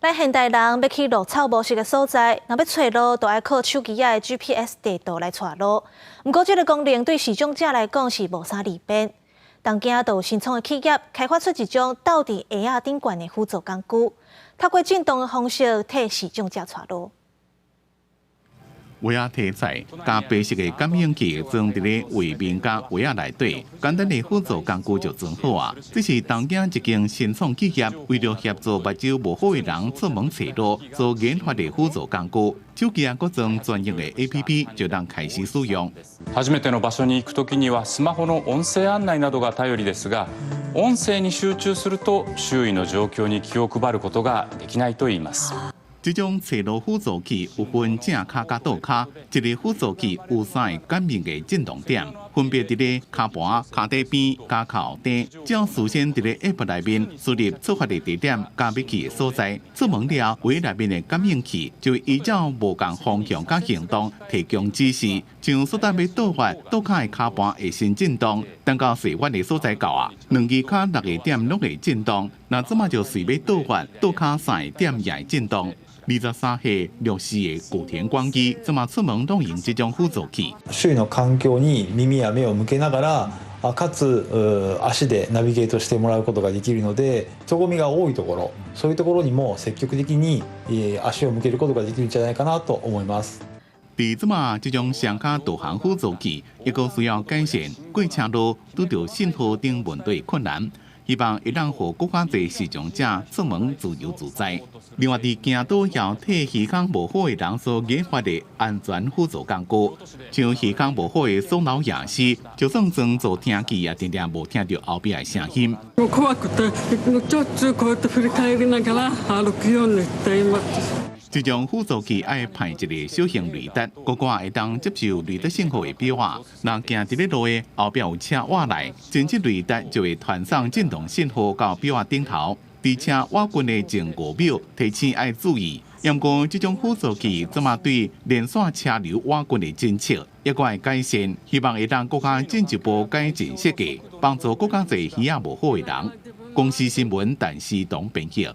咱現代人欲去路草無熟的所在，若欲揣路，就愛靠手機仔的 GPS 地圖來帶路。毋過，這个功能對視障者來講是無啥利便。東京就有新創的企業開發出一種鬥佇鞋仔頂懸的輔助工具，透過震動的方式替視障者帶路。鞋仔題材共白色的感應器裝佇咧鞋面佮鞋仔內底，簡單的輔助工具就裝好啊。這是東京一間新創企業為著協助目睭無好的人出門揣路所研發的輔助工具。手機仔閣裝專用的 APP 就通開始使用。初めての場所に行くときにはスマホの音声案内などが頼りですが、音声に集中すると周囲の状況に気を配ることができないといいます。這種揣路輔助器有分正跤佮倒跤，一个輔助器有三个感應的震動點，分別佇咧跤盤、跤底邊、佮跤後底。只要事先佇咧 App 內面輸入出發的地點佮欲去的所在，出門了，鞋內面的感應器就會依照無仝方向佮行動提供指示。像說當欲倒發，倒跤的跤盤會先震動，等到踅遠的所在到啊，兩支跤六个點攏會震動。若這馬就隨欲倒發，倒跤三个點也會震動。23歲弱視的古田廣基，這馬出門攏用這種輔助器。周囲の環境に耳や目を向けながら、かつ足でナビゲートしてもらうことができるので、人混みが多いところ、そういうところにも積極的に足を向けることができるんじゃないかなと思います。佇這馬這種雙跤導航輔助器，抑閣需要改善過車路拄著信號燈問題困難。希望會當予閣較濟視障者出門自由自在。另外，佇京都也有替耳孔無好的人所研發的安全輔助工具，像耳孔無好的蒼老爺師，就算裝助聽器也定定無聽著後壁的聲音。怖くて、しょっちゅうこうやって振り返りながら歩くようにしています。這種輔助器愛配一个小型雷達，閣掛會當接受雷達信號的錶仔。若行佇咧路的後壁有車倚來，偵測雷達就會傳送震動信號到錶仔頂頭。佇車倚近的前5秒提醒愛注意。毋過，這種輔助器這馬對連線車流倚近的偵測抑閣愛改善，希望會當閣較進一步改進設計，幫助閣較濟耳仔無好的人。公視新聞，陳思東編譯。